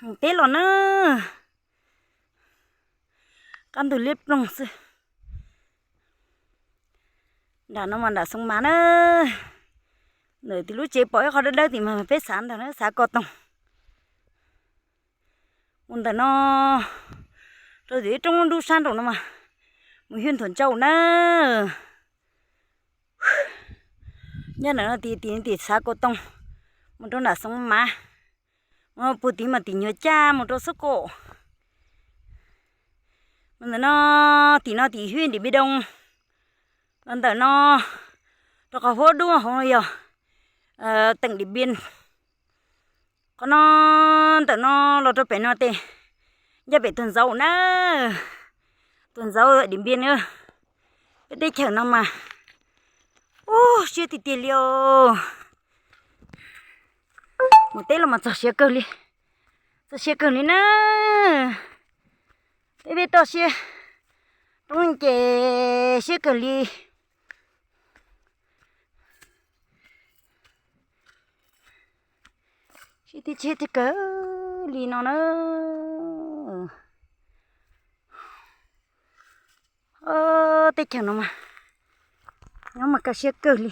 Mus teb los na, qab ntug liab ploog xwb. Nram no mas nram Xoo Mav na. Ntawm tim lub tsev pom ib qho dawb dawb tim mas peb xav ntawd na, xav Kos Toog. Mus ntawm no rau tim ib roob dub sab nraum no mas mus Hwj Nthuam Ntsauj na. Nyob ntawm no tim tim tim xav Kos Toog, mus rau nram Xoo Mav, mus puag tim mas tim Nyuag Caj mus rau Xub Kom. Mus ntawm no, tim no tim Hwj Ntim Npi Doo. Los ntawm no rau qhov huab dub hauv no yog teem Dim Npia. Qhov no, ntawm no los rau pem no tes ncaj pem tus ntxauv na, tus ntxauv Dim Npia na. Peb teb chaws no mas ub siab tiag tiag li os. Mus teb los mas txog siav kawg li, txog siav kawg li na. Peb peb toj siab, roob ces siab kawg li. Siab tib tsheb tib kawg li no na. Teb chaws no mas nyob mas kaj siab kawg li.